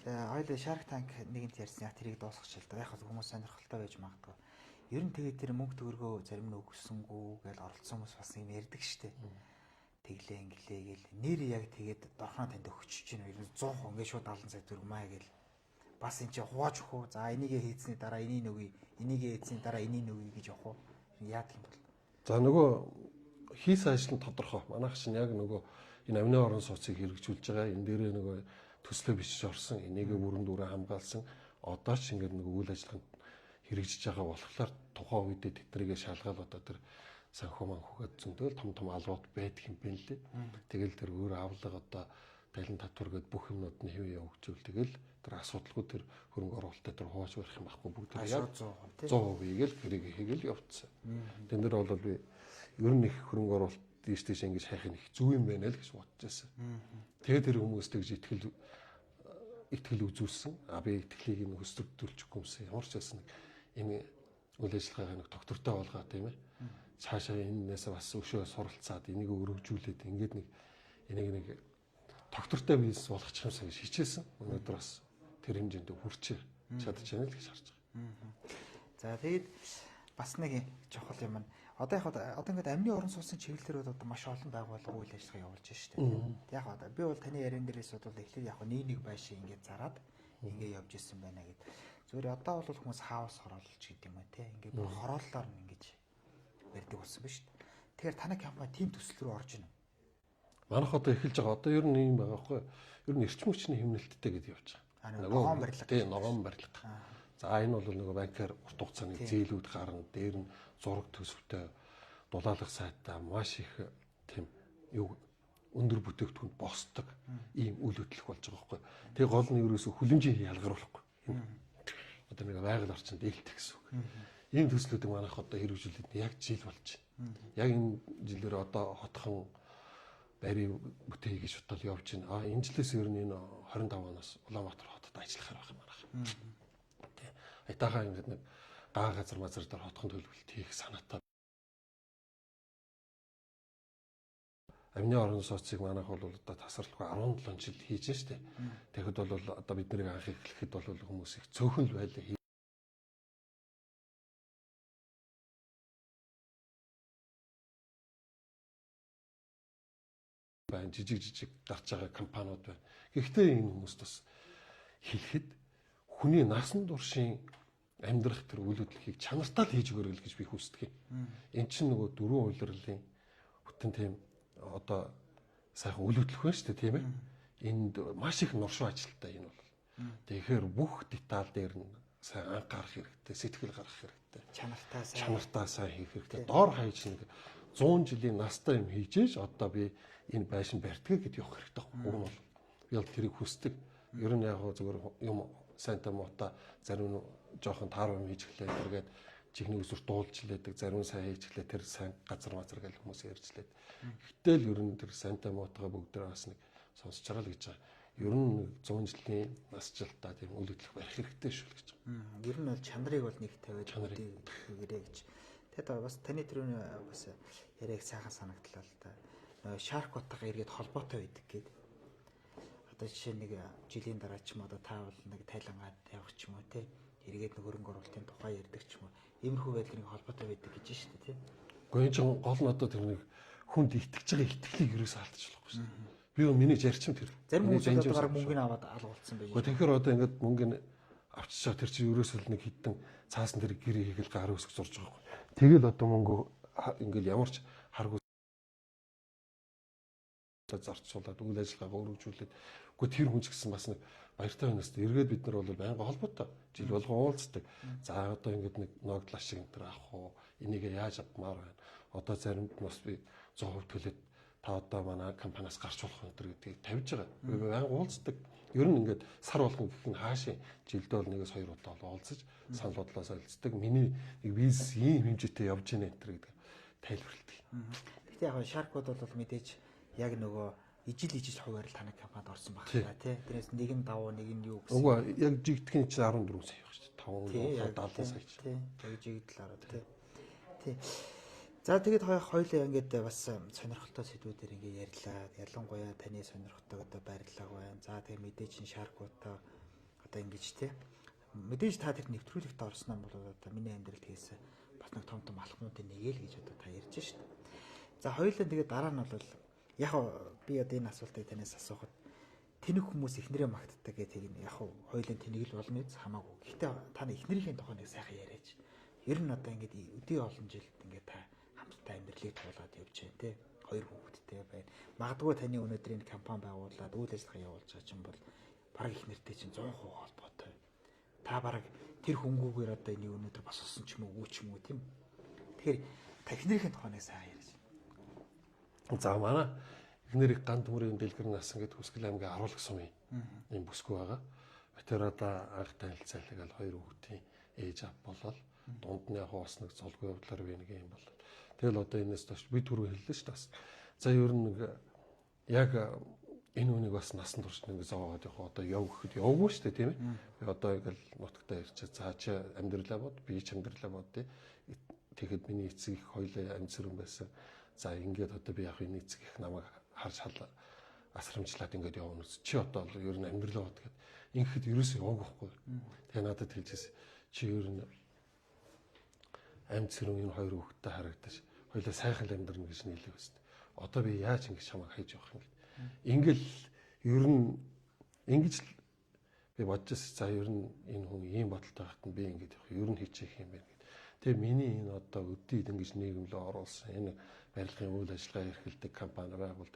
хоёул Shark Tank нэгэнт ярьсан яг тэрийг дуусгах л да. Яг хүмүүс сонирхолтой байж магадгүй. Ер нь тэгээд тэр мөнгө төгрөгөө зарим нь өгсөнгүү гэж оролцсон хүмүүс бас юм ярьдаг штэ. Тэглээ инглээ гэл нэр яг тэгээд дорхноо танд өгчөж гин ер нь 100% ингээд шууд 70 сая төгрөг маа гэл бас эн чи хувааж өгөх үү? За энийгээ хийцний дараа энийг нөгье, энийгээ хийцний дараа энийг нөгье гэж явах уу? Яадаг юм бол? За нөгөө хийсэн ажил нь тодорхой. Манайх чинь яг нөгөө энэ амны орон сууцыг хэрэгжүүлж байгаа. Энэ дээрээ нөгөө төслөө бичиж орсон. Энийгээ бүрэн дүүрэн хамгаалсан. Одоо ч ингээд нөгөө үйл ажиллагаанд хэрэгжиж байгаа болохоор тухайн үедээ тэднийгээ шалгаал одоо тэр санхүү манхүүгээд зөндөл том том албууд байдаг юм байна лээ. Тэгэл тэр өөр авлага одоо талент татвар гэдээ бүх юмнууд нь хэвээ явагдчихвал тэгэл тэр асуудалгүй тэр хөрөнгө оруулалтаа тэр хувааж барих юм байхгүй бүгд тэр яг 100% тий. 100% хийгээл хэрэг хийгээл явцсан. Тэн дээр бол би ер нь их хөрөнгө оруулалт ийш тийш ингэж хайх нь их зөв юм байна л гэж бодож байсан. Тэгээд тэр хүмүүс тэгж итгэл үзүүлсэн. А би итгэлийг нь хөсөрдүүлчихгүй юмсан. Ямар ч байсан энэ үйл ажиллагаагаа нэг доктортой болгоо тийм ээ. Цаашаа энэнээс бас өшөө суралцаад энийг өргөжүүлээд ингээд нэг энийг нэг доктортой бизнес болгочих юмсан гэж хичээсэн. Өнөөдөр бас тэр хэмжээнд хүрчээ чадж байна л гэж харж байгаа. За тэгээд бас нэг чухал юм нь одоо яг одоо ингээд амны орон сууцны чиглэлээр одоо маш олон байгууллага үйл ажиллагаа явуулж штэ. Яг одоо би бол таны яриан дээрээс бол эхлээд яг нэг байшин ингээд зараад ингээд явж исэн байна гэд. Зүгээр одоо бол хүмүүс хаус хороолж гэдэг юм уу те. Ингээд бүр хорооллоор нь ингэж барьдаг болсон ба шүү дээ. Тэгэхээр танай компани тийм төсөл рүү орж ийнө. Манайх одоо эхэлж байгаа. Одоо ер нь юм байгаа байхгүй. Ер нь эрчим хүчний хэмнэлттэй гэдээ явж байгаа. Ногоон барилга. Тийм, ногоон барилга. За энэ бол нөгөө банкар урт хугацааны зээлүүд гарна. Дээр нь зураг төсөвтэй дулаалах сайтаа маш их тийм юу өндөр бүтээгдэхүүнд босдог ийм үйл хөдлөх болж байгаа байхгүй. Тэгээ гол нь ерөөсө хүлэмжийн ялгаруулахгүй. Одоо нэг байгаль орчинд ээлтэх гэсэн үг. Ийм төслүүдийг манайх одоо хэрэгжүүлээд яг жил болж байна. Яг энэ жилээр одоо хотхон барь бүтээе гэж бодол явж байна. А энэ жилээс ер нь энэ 25 оноос Улаанбаатар хотод ажиллахаар байх юм манайх. Тэ. Айтаахан ингээд нэг гаа газар мазар дээр хотхон төлөвлөлт хийх санаатай. Амны орон сууцыг манайх бол одоо тасралтгүй 17 жил хийж штэ. Тэгэхэд бол одоо бид нарыг анх эхлэхэд бол хүмүүс их цөөхөн л байлаа. Байна жижиг жижиг гарч байгаа компаниуд байна. Гэхдээ энэ хүмүүст бас хэлэхэд хүний насан туршийн амьдрах тэр үйл хөдлөхийг чанартай л хийж өгөөрэй л гэж би хүсдэг юм. Эн чинь нөгөө дөрвөн улирлын бүтэн тийм одоо сайхан үйл хөдлөх байна шүү дээ, тийм ээ. Энд маш их нуршуу ажилттай энэ бол. Тэгэхээр бүх деталь дээр нь сайн анхаарах хэрэгтэй, сэтгэл гаргах хэрэгтэй. Чанартай сайн хийх хэрэгтэй. Дор хаяж нэг 100 жилийн настай юм хийж ээж одоо би энэ байшин барьдгаа гэд явах хэрэгтэй байхгүй. Уг нь бол би бол тэрийг хүсдэг. Ер нь яг зүгээр юм сайнтай муутай зарим нь жоохон таар юм хийж эхлэв. Тэргээд чихний өсвөр дуулж лээдэг, зарим нь сайн хийж эхлэв. Тэр сайн газар мазар гэл хүмүүс ярьж лээд. Гэтэл ер нь тэр сайнтай муутайгаа бүгд бас нэг сонсож байгаа л гэж байгаа. Ер нь нэг 100 жилийн насжилтаа тийм үйл хөдлөх барих хэрэгтэй шүү л гэж байгаа. Ер нь бол чанарыг бол нэг тавиад үгээрэй гэж. Тэгэд бас таны түрүүний бас яриаг сайхан санагдлаа л да. Нөгөө шарк утга эргээд холбоотой байдаг гээд. Одоо жишээ нэг жилийн дараа ч юм одоо та бол нэг тайлангаад явах ч юм уу те. Эргээд нэг хөрөнгө оруулалтын тухай ярьдаг ч юм уу. Иймэрхүү байдлыг нэг холбоотой байдаг гэж шүү дээ те. Гэхдээ энэ чинь гол нь одоо тэр нэг хүнд итгэж байгаа итгэлийг ерөөсөө алдчих болохгүй шүү дээ. Би миний зарчим тэр. Зарим хүмүүс одоо баг мөнгөний аваад алгуулсан байж. Гэхдээ тэгэхээр одоо ингээд мөнгөний авчиж тэр чинь ерөөсөө л нэг хитэн цаасан тэр гэрээ хийгээл гар өсөх зурж байгаа байхгүй. Тэгэл одоо мөнгө ингээл ямар ч харгу зарцуулаад үйл ажиллагаагаа өргөжүүлээд үгүй тэр хүн ч гэсэн бас нэг баяртай байна өстэй. Эргээд бид нар бол байнга холбоотой. Жил болгон уулздаг. За одоо ингээд нэг ногдлаа шиг энэ төр авах уу? Энийг яаж авмаар байна? Одоо заримд нь бас би 100% төлөөд та одоо манай компаниас гарч болох энэ төр гэдгийг тавьж байгаа. Би байнга уулздаг. Ер нь ингээд сар болгон гэх нь хаашийн жилдээ бол 1-2 удаа бол уулзаж санал бодлоо солилцдог. Миний нэг бизнес ийм хэмжээтэй явж байна энэ төр гэдэг тайлбарладаг. Гэхдээ яг шаркууд бол мэдээж яг нөгөө ижил хуваар л таны компанид орсон байх та тий. Тэрнээс нэг нь давуу нэг нь юу гэсэн. Үгүй яг жигдхийн чинь 14 сая байх шүү дээ. 5 70 сая. Тий. Яг жигдэл 10 тий. Тий. За тэгээд хоёулаа ингээд бас сонирхолтой сэдвүүдээр ингээд ярьлаа. Ялангуяа таны сонирхолтой одоо барилга байна. За тэгээд мэдээж чинь шаркуудаа одоо ингэж тий. Мэдээж та тэр нэвтрүүлэгт орсон нь бол одоо миний амьдралд хийсэн бас нэг том том алхмуудын нэг л гэж одоо та ярьж шít. За хоёулаа тэгээд дараа нь бол яг би одоо энэ асуултыг танаас асуухад тэнэг хүмүүс эхнэрээ магтдаг гэх тийм яг хоёулын тэнэг л болно гэж хамаагүй. Гэхдээ та нар эхнэрийн тухай нэг сайхан яриач. Ер нь одоо ингээд өдий олон жилд ингээд та хамтдаа амьдралыг туулаад явж байна те. Хоёр хүүхэдтэй байна. Магадгүй таны өнөөдөр энэ компани байгуулад үйл ажиллагаа явуулж байгаа чинь бол бараг эхнэртэй чинь 100% холбоотой. Та бараг тэр хөнгүүгээр одоо энийг өнөөдөр босгосон ч юм уу, үгүй ч юм уу тийм. Тэгэхээр та эхнэрийн тухай нэг сайхан яриач. За манай эхнэрийг Гант мөрийн дэлгэр насан гэд Хүсгэл аймгийн Аруулаг сумын ийм бүсгүй байгаа. Тэр одоо анх танилцаалаа гал хоёр хүүхдийн ээж ав болол дунд нь яг бас нэг золгүй явдлаар би нэг юм болол. Тэгэл одоо энэс доош би түрүү хэллээ шүү дээ бас. За ер нь нэг яг энэ үнийг бас насан турш нэг зоогоод явах одоо яв гэхэд явгүй шүү дээ тийм ээ. Би одоо ингээл нутагтаа ирчээ за чи амьдралаа бод би ч амьдралаа бодъё. Тэгэхэд миний эцэг их хоёлаа амьсрэн байсан. За ингээд одоо би яг энэ эцэг их намайг харж хал асрамжлаад ингээд явна үс. Чи одоо ер нь амьдралаа бод гэд ингэхэд ерөөсөө яваагүй байхгүй. Тэгээ надад хэлжээс чи ер нь амьд сэрүүн энэ хоёр хүүхэдтэй харагдаж хоёлаа сайхан л амьдрна гэж нийлээ өст. Одоо би яаж ингэж чамайг хайж явах юм гэд. Ингээл ер нь ингэж л би бодож байсан. За ер нь энэ хүн ийм бодолтой байхад нь би ингэж явах ер нь хичээх юм байна гэд. Тэгээ миний энэ одоо өдийд ингэж нийгэмлээ оруулсан энэ барилгын үйл ажиллагаа эрхэлдэг компани байгуулд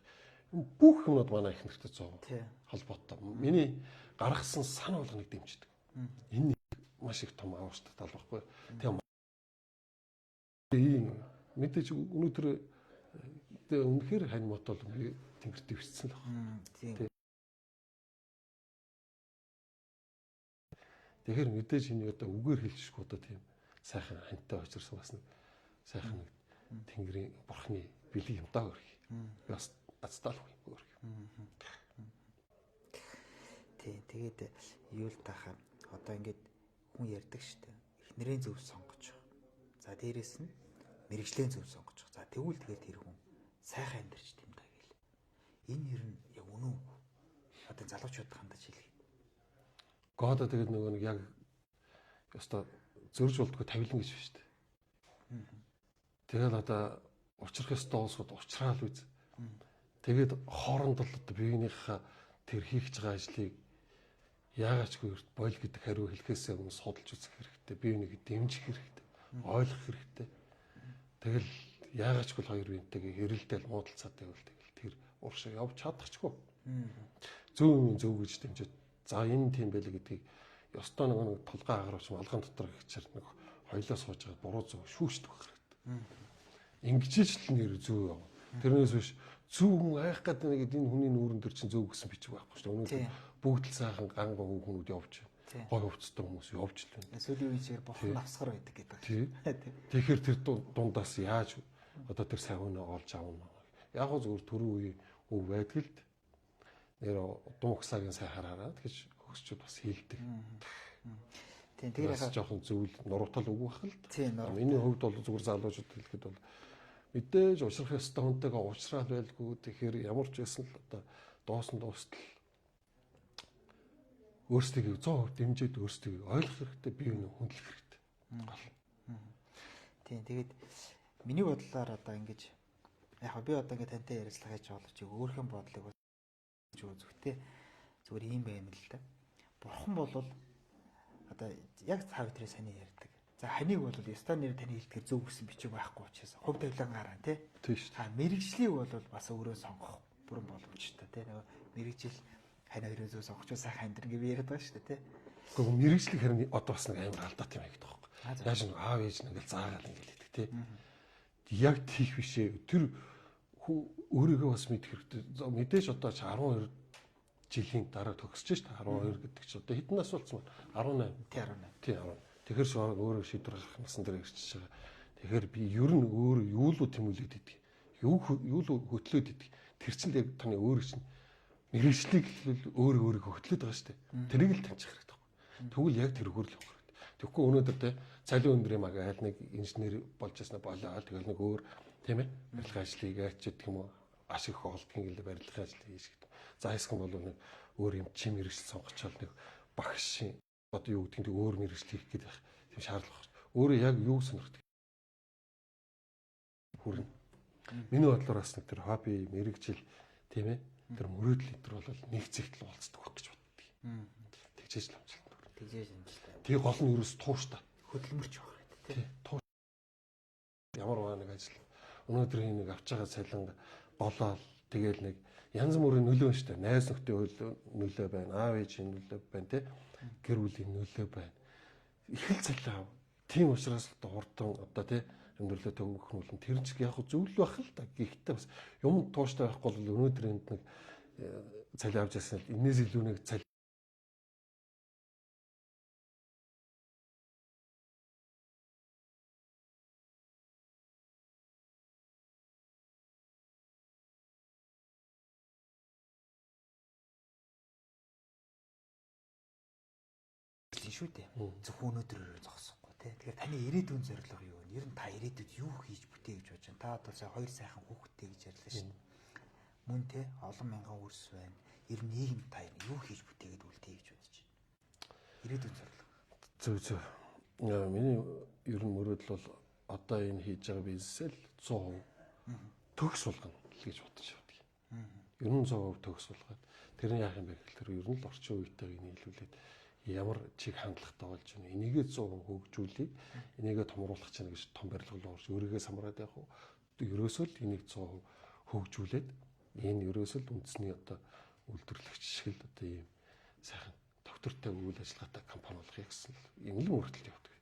Бүх юмнууд манай их нэртэй 100% холбоотой. Миний гаргасан сан болгоныг дэмждэг. Энэ маш их том аварчтай тал байхгүй. Тэгээ ийм мэдээж өнөөдөр үнэхээр хань мот бол би тэнгэр дэвшсэн л байна. Тийм. Тэгэхээр мэдээж энэ одоо үгээр хэлчихгүй одоо тийм сайхан ханьтай очирсан бас нэг сайхан нэг тэнгэрийн бурхны бэлэг юм даа өрх. Би бас азтаал юм өрх. Тийм, тэгээд юу л таахаа одоо ингээд хүн ярьдаг штэ. Эхнэрийн зөв сонгож. За дээрэс нь мэрэгжлийн зөв сонгож. За тэгвэл тэгээд тэр хүн сайхан амьдарч тийм даа гэл. Энэ ер нь яг үнэн үг. Одоо залуучуудад хандаж хэлэхэд. Гоод тэгээд нөгөө нэг яг ёстой зөрж болдгоо тавилан гэж байна шүү дээ. Тэгэл одоо учрах ёстой улсууд учраал үз. Тэгээд хооронд л одоо биеийнхээ тэр хийх гэж байгаа ажлыг яагаачгүй эрт бойл гэдэг хариу хэлэхээсээ өмнө судалж үзэх хэрэгтэй. Биенийг дэмжих хэрэгтэй. Ойлгох хэрэгтэй. Тэгэл яагаачгүй л хоёр биентэйгээ хэрэлдээл муудалцаад байвал тэгэл тэр урагшаа явж чадахчгүй. Зөв юм зөв гэж дэмжиж за энэ тийм байлээ гэдгийг ёстой нэг тулгай агарч малган дотор гिचэр нэг хоёлоо сууж байгаа буруу зөв шүүшдэг байх хэрэгтэй. Ингэж л нэр зөв яв. Тэрнээс биш зөв хүн айх гэдэг нэг энэ хүний нүүрэн дээр чинь зөв гэсэн бичиг байхгүй шүү дээ. Өнөөдөр бүгд л сайхан ган гоо хүмүүд явж байна. Гой хувцастай хүмүүс явж л байна. Сүүлийн үеийн бурхан навсгар байдаг гэдэг. Тэгэхээр тэр дундаас яаж одоо тэр сайн хүнээ олж авна. Яг гоо зүгээр түрүү үеийн үг байдаг л нэр удам угсаагийн сайн хараараа гэж хөгсчүүд бас хэлдэг. Тийм, тэр яхаа жоохон зөвл нуруутай үг байх л. Тийм, миний хувьд бол зүгээр залуучууд хэлэхэд бол мэдээж учрах ёстой хүнтэйгээ уучраал байлгүй. Тэгэхээр ямар ч байсан л одоо доосон дуустал өөрсдийгөө 100% дэмжиж өөрсдийгөө ойлгох хэрэгтэй, бие биенээ хүндлэх хэрэгтэй. Тийм, тэгээд миний бодлоор одоо ингэж яг би одоо ингэ тантай ярилцлага хийж байгаа боловч өөрийнхөө бодлыг бас зүгтээ зүгээр ийм байна л да. Бурхан бол одоо яг цаа өдрөө саний ярьдаг. За ханыг бол ёстой нэр таны хэлдгээр зөв гэсэн бичиг байхгүй учраас хувь тавилангаар тий. Тийм шүү. А мэрэгжлийг бол бас өөрөө сонгох бүрэн боломжтой тий. Нөгөө мэрэгжил хань хоёроо зөв сонгочоо сайхан амьдран гэж яриад байгаа шүү дээ тий. Гэхдээ мэрэгжлийг харин одоо бас нэг амар алдаатай юм байдаг байхгүй. Яаж нэг аав ээж нэг л заагаал ингээл хэлдэг тий. Яг тийх биш ээ. Тэр хүн өөрийгөө бас мэдэх хэрэгтэй. Мэдээж одоо 12 жилийн дараа төгсөж шүү дээ. 12 гэдэг чинь одоо хэдэн нас болсон бэ? 18. Тий 18. Тий 18. Тэгэхээр шорог өөрөө шийдвэр гаргах насан дээр ирчихэж байгаа. Тэгэхээр би ер нь өөрөө юу л тэмүүлээд идэг. Юу л хөтлөөд идэг. Тэр чинь л яг таны өөрөө чинь мэрэгжлийг л өөрөө өөрийгөө хөтлөөд байгаа шүү дээ. Тэрийг л таньчих хэрэгтэй байхгүй. Тэгвэл яг тэрүүгээр л явах хэрэгтэй. Тэгэхгүй өнөөдөр те цалин өндөр юм аа айл нэг инженер болж яснаа болоо тэгэл нэг өөр тийм ээ барилгын ажлыг яач гэдэг юм уу ашиг их олдгийн гэлээ барилгын ажлыг хийж гэдэг. За хэсгэн бол нэг өөр юм чим мэрэгжил сонгочоод нэг багшийн одоо юу гэдгийг өөр мэрэгжил хийх гэдэг тийм шаардлага байна. Өөрөө яг юу сонирхдаг хүрнэ. Миний бодлоор бас нэг тэр хобби, мэрэгжил тийм ээ тэр мөрөөдөл энэ төр бол нэг зэгтэл уулздаг байх гэж боддог. Тэгжээж л амжилтанд хүрнэ. Тэгжээж амжилттай. Тэгээ гол нь ерөөс тууштай. Хөдөлмөрч байх хэрэгтэй тийм. Тууш. Ямар нэг ажил өнөөдрийн нэг авч байгаа цалин голоол тэгэл нэг янз бүрийн нөлөө шүү дээ. Найз нөхдийн нөлөө байна, аав ээжийн нөлөө байна тий. Гэр бүлийн нөлөө байна. Их л цалин ав. Тийм учраас л хурдан одоо тий амьдралаа төвхнүүлэн тэр ч яг зөвлөл байх л да. Гэхдээ бас юм тууштай байхгүй бол өнөөдөр энд нэг цалин авч яасан л энэс илүү нэг цалин шүү дээ. Зөвхөн өнөөдрөөр зогсохгүй тий. Тэгэхээр таны ирээдүйн зорилго юу вэ? Ер нь та ирээдүйд юу хийж бүтээ гэж бодож байна? Та одоо сая хоёр сайхан хүүхэдтэй гэж ярьлаа шүү дээ. Мөн тий олон мянган үрс байна. Ер нь нийгэм та юу хийж бүтээгээд үлдээ гэж бодож байна? Ирээдүйн зорилго. Зөв зөв. Миний ер нь мөрөөдөл бол одоо энэ хийж байгаа бизнесээ л 100% төгс болгоно л гэж бодож байдаг. Ер нь 100% төгс болгоод тэр нь яах юм бэ гэхээр ер нь л орчин үетэйг нийлүүлээд ямар чиг хандлагатай болж байна. Энийгээ 100% хөгжүүлье. Энийгээ томруулах чинь гэж том барилга руу орж өөрийгөө самраад явах уу? Ерөөсөө л энийг 100% хөгжүүлээд Энэ ерөөсөө л үндэсний одоо үйлдвэрлэгч шиг л одоо ийм сайхан доктортой үйл ажиллагаатай компани болгоё гэсэн л юм л мөрөдөлт явдаг.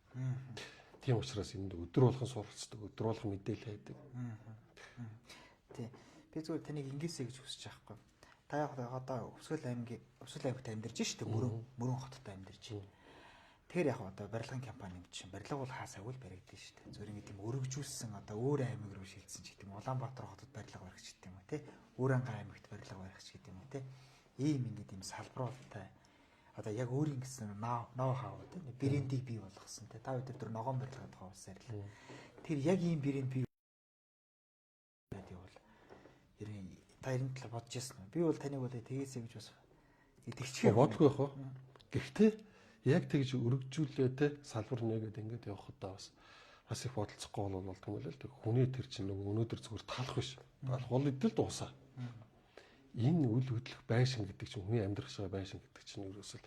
Тийм учраас энд өдөр болгон суралцдаг, өдөр болгон мэдээлэл хайдаг. Тий. Би зүгээр таныг ингэсэй гэж хүсэж байгаа хгүй. Та яг одоо Өвсгөл аймгийн Өвсгөл аймагт амьдарч штэ, мөрөн хотод амьдарч байна. Тэгэхээр яг одоо барилгын компани юм чинь барилга бол хаасаагүй л баригдана штэ. Зүгээр ингэ тийм өргөжүүлсэн одоо өөр аймаг руу шилжсэн ч гэдэг юм. Улаанбаатар хотод барилга барих ч гэдэг юм уу те. Өөрөнгө аймагт барилга барих ч гэдэг юм уу те. Ийм ингэ тийм салбаруудтай одоо яг өөрийн гэсэн ноу хау те брендийг бий болгосон те. Та бид тэр ногоон барилга тухай бас ярьлаа. Тэр яг ийм брэнд бий гэдэг бол ер нь та энэ талаар бодож ирсэн үү? Би бол таныг бол тэгээсэй гэж бас итгэж бодгүй яах вэ? Гэхдээ яг тэгж өргөжүүлээ те салбар нэгээд ингээд явхад бас их бодолцохгүй бол болдго юм л л. Хүний тэр чинь нөгөө өнөөдөр зүгээр талах биш. Талах бол идэл дуусаа. Энэ үл хөдлөх байшин гэдэг чинь хүний амьдрах шиг байшин гэдэг чинь ерөөсөл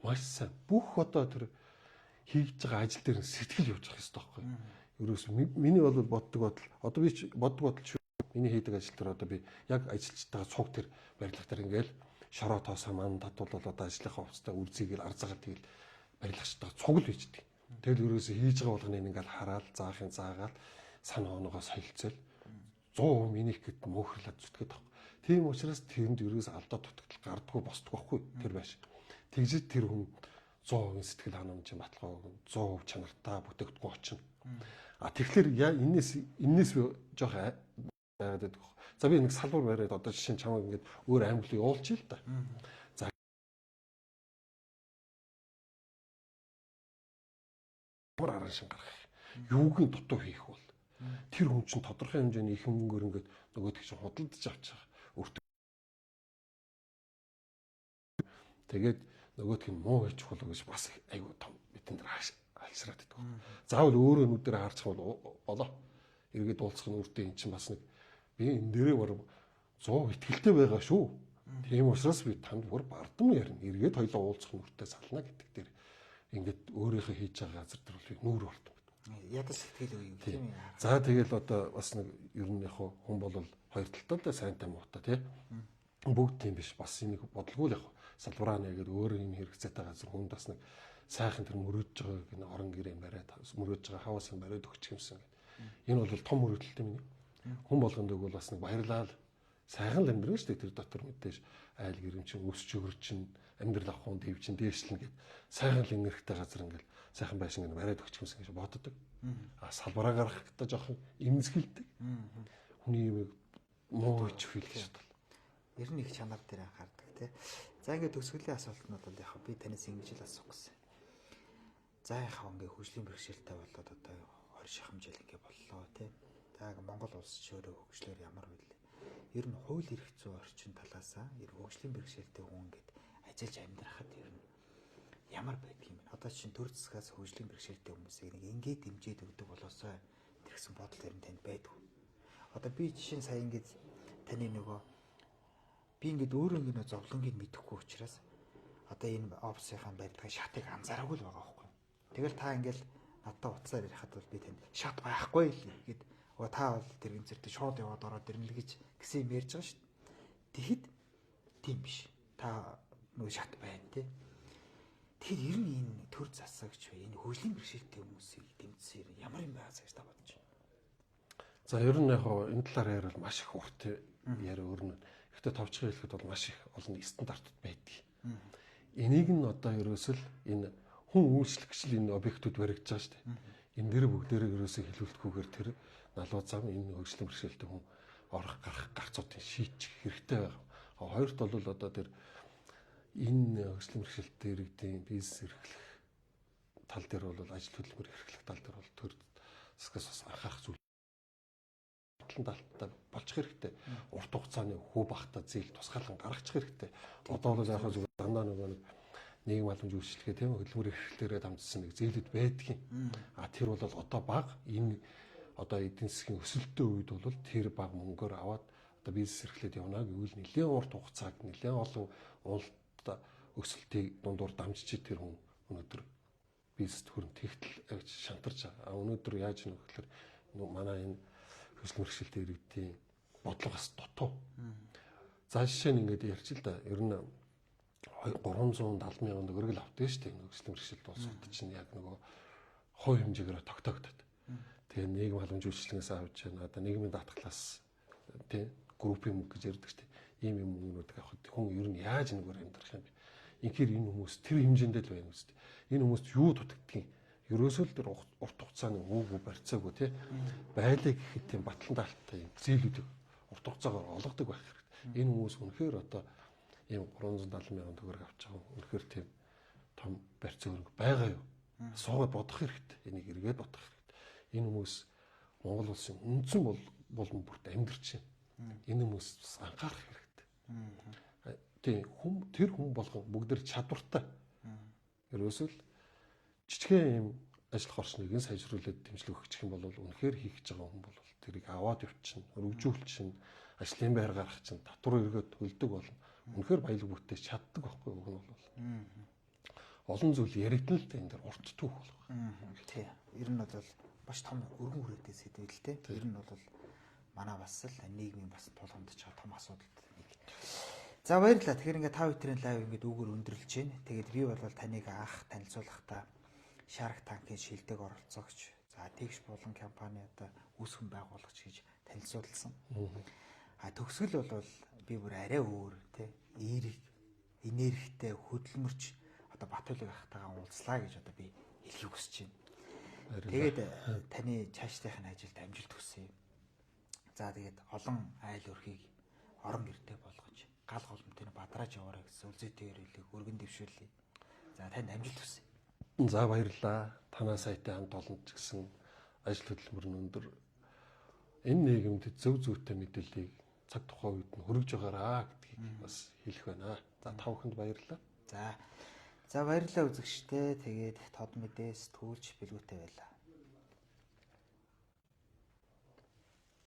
маш сайн бүх одоо тэр хийж байгаа ажил дээр сэтгэл явж явах хэрэгтэй байхгүй. Ерөөс миний бол боддог бодол одоо би ч боддог бодол шүү. Миний хийдэг ажил дээр одоо би яг ажилчтайгаа цуг тэр барилга дээр ингээл шороо тоосоо ман татвал одоо ажлынхаа хувцастай үрзийгээл арзагаал тэгэл барилгачтайгаа цуг л хийждэг. Тэгэл ерөөсөө хийж байгаа болгоныг ингээл хараал заахын заагаал сан хоноогоо солилцоол 100% минийх гэд мөөхрлээд зүтгээд байгаа. Тийм учраас тэрэнд ерөөс алдаа дутагдал гардггүй босдоггүй байхгүй тэр байш. Тэгжид тэр хүн 100% сэтгэл ханамжийн баталгаа өгнө. 100% чанартай бүтээгдэхүүн очино. А тэгэхээр энэс би жоох байгаад байдаг. За би нэг салбар бариад одоо жишээ нь чамайг ингээд өөр аймаг руу явуулчих л да. За ямар аран шин гаргах юм. Юугийн дутуу хийх бол тэр хүн чинь тодорхой хэмжээний их хөнгөр ингээд нөгөөдөг чинь худалдаж авч байгаа. Өртөө тэгээд нөгөөх нь муу хийчих болоо гэж бас айгүй том бидэн дээр алшраад байдаг. Заавал өөрөө нүдээр харчих бол болоо. Эргээд уулзах нь үрдээ эн чинь бас нэг би энэ дээрээ бүр 100 итгэлтэй байгаа шүү. Тийм учраас би танд бүр бардам ярина. Эргээд хоёлоо уулзах нь үрдээ сална гэдэг дээр ингээд өөрийнхөө хийж байгаа газар дээр бол нүүр болдог. Ядаж сэтгэл үе юм тийм ээ. За тэгэл одоо бас нэг ер нь яг хүн бол хоёр талтай л да сайнтай муутай тий. Бүгд тийм биш. Бас энийг бодлого л яг салбараа нэгээд өөрөө энэ хэрэгцээтэй газар хүнд бас нэг сайхан тэр мөрөөдж байгааг энэ орон гэрээ бариад мөрөөдж байгаа хаваасан бариад өгчих юмсан гэдэг. Энэ бол том мөрөөдөлтэй миний. Хүн болгонд өгвөл бас нэг баярлал сайхан л амьдрах шүү дээ. Тэр дотор мэдээж айл гэрэм чинь өсч өгөр чинь амьдрал авах хүн дэв чинь дээшлэн гэд сайхан л энергитэй газар ингээл сайхан байшин гэнэ бариад өгчих юмсан гэж боддог. А салбараа гаргах гэдэг жоохон эмзэгэлдэг. Хүний юмыг муу хийчих хэл гэж бодлоо. Ер нь их чанар дээр анхаардаг тий. За ингээд төгсгөлийн асуултнууд бол яг би танаас ингэж л асуух гэсэн. За яг ингээ хөгжлийн бэрхшээлтэй болоод одоо 20 шахам жил ингээ боллоо тий. За Монгол улс ч өөрөө хөгжлөөр ямар вэ? Ер нь хууль эрх зүйн орчин талаасаа ер хөгжлийн бэрхшээлтэй хүн ингээд ажиллаж амьдрахад ер нь ямар байдг юм бэ? Одоо чинь төр засгаас хөгжлийн бэрхшээлтэй хүмүүсийг нэг ингээд дэмжиж өгдөг болоосой тэрхсэн бодол ер нь танд байдгүй. Одоо би жишээ нь сая ингээд таны нөгөө би ингээд өөрөө ингээд зовлонгийг мэдэхгүй учраас одоо энэ офисынхаа барьдаг шатыг анзаараагүй л байгаа байхгүй. Тэгэл та ингээд надтай утсаар ярихад бол би танд шат байхгүй л гэд та бол тэр гэмцэртээ шууд яваад ороод ирнэ л гэж гэсэн юм ярьж байгаа шүү дээ. Тэгэхэд тийм биш. Та нөгөө шат байна тий. Тэгэхээр ер нь энэ төр засагч бай энэ хөгжлийн бэрхшээлтэй хүмүүсийг дэмжсэн ямар юм байгаа гэж та бодож байна. За ер нь яг энэ талаар яриад маш их урт яриа өрнө. Гэхдээ товчхон хэлэхэд бол маш их олон стандартууд байдаг. Энийг нь одоо ерөөсөл энэ хүн үйлчлэгч л энэ объектууд баригдаж байгаа шүү дээ. Энэ дэр бүгдээрээ ерөөсөө хэлүүлэхгүйгээр тэр налуу зам энэ хөгжлийн бэрхшээлтэй хүн орох гарах гарцуудыг шийдчих хэрэгтэй байгаа. Хоёрт бол одоо тэр энэ хөгжлийн бэрхшээлтэй иргэдийн бизнес эрхлэх тал дээр бол ажил хөдөлмөр эрхлэх тал дээр бол төр засгаас бас анхаарах зүйл талтай болчих хэрэгтэй. Урт хугацааны хүү бахта зээл тусгаарлан гаргачих хэрэгтэй. Одоо бол яг зүгээр дандаа нөгөө нэг нийгэм халамж үйлчлэгээ тийм хөдөлмөр эрхлэлээрээ дамжсан нэг зээлүүд байдгийн. А тэр бол одоо бага энэ одоо эдийн засгийн өсөлттэй үед бол тэр бага мөнгөөр аваад одоо бизнес эрхлээд явна гэвэл нэлээд урт хугацааг нэлээд олон уналт өсөлтийг дундуур дамжиж тэр хүн өнөөдөр бизнес хөрөн тэгтэл авч шантарч байгаа. А өнөөдөр яаж нөх гэхээр манай энэ хөгжлийн бэрхшээлтэй иргэдийн бодлого бас дутуу. За жишээ нь ингээд ярьч л да. Ер нь 370 мянган төгрөг л авдаг шүү дээ. Хөгжлийн бэрхшээл дуусахад чинь яг нөгөө хувь хэмжээгээр тогтоогдоод. Тэгээ нийгэм халамж үйлчилгээнээс авч байна. Одоо нийгмийн даатгалаас тий группийн мөнгө гэж ярьдаг шүү дээ. Ийм юм мөнгнүүдийг авахд хүн ер нь яаж нэгөр амьдрах юм бэ? Инхээр энэ хүмүүс тэр хэмжээндээ л байна үст. Энэ хүмүүст юу дутагдгийг ерөөсөө л тэр урт хугацааны уугүй барьцаагүй тий байлыг гэхэд тийм батлан даалттай юм зээлүүдийг урт хугацаагаар олгодог байх хэрэгтэй. Энэ хүмүүс үнэхээр одоо ийм 370 мянган төгрөг авч байгаа үнэхээр тийм том барьцаа хөрөнгө байгаа юу? Суугаад бодох хэрэгтэй. Энийг эргээд бодох хэрэгтэй. Энэ хүмүүс Монгол улсын үндсэн бол болон бүрт амьдарч байна. Энэ хүмүүс бас анхаарах хэрэгтэй. Тийм хүм тэр хүн болгон бүгд тэр чадвартай. Ерөөсөө л жижигхэн юм ажиллах орчныг нь сайжруулад дэмжлэг өгчих юм бол үнэхээр хийх гэж байгаа хүн бол тэрийг аваад явчихна, өргөжүүлчихнэ, ажлын байр гаргах чинь татвар эргээд төлдөг болно. Үнэхээр баялаг бүтээж чаддаг байхгүй юу нь бол. Олон зүйл яригдана л да энэ дэр урт түүх болох. Тий. Ер нь бол маш том өргөн хүрээтэй сэдв л дээ. Ер нь бол манай бас л нийгмийн бас тулгамдж байгаа том асуудал нэг. За баярлалаа. Тэгэхээр ингээд та бүхэн live ингээд үүгээр өндөрлөж байна. Тэгээд би бол таныг анх танилцуулахдаа Shark Tank-ийн шилдэг оролцоогч, за тэгш булан компани одоо үүсгэн байгуулагч гэж танилцуулсан. А төгсгөл бол би бүр арай өөр тий эерэг энергитэй хөдөлмөрч одоо Батүлэг ахтайгаа уулзлаа гэж одоо би хэлхийг хүсэж байна. Тэгээд таны цаашдынх нь ажилд амжилт хүсье. За тэгээд олон айл өрхийг орон гэртээ болгож гал голомтыг бадрааж яваарай гэсэн үлзийтэй өрөөлийг өргөн дэвшүүлье. За танд амжилт хүсье. За баярлалаа. Танай сайтын хамт олонд ч гэсэн ажил хөдөлмөр нь өндөр. Энэ нийгэмд зөв зүйтэй мэдээллийг цаг тухайн үед нь хүргэж байгаараа гэдгийг бас хэлэх байна. За та бүхэнд баярлалаа. За баярлалаа үзэгчдээ. Тэгээд тод мэдээ сэтгүүлч бэлгүүтэй байлаа.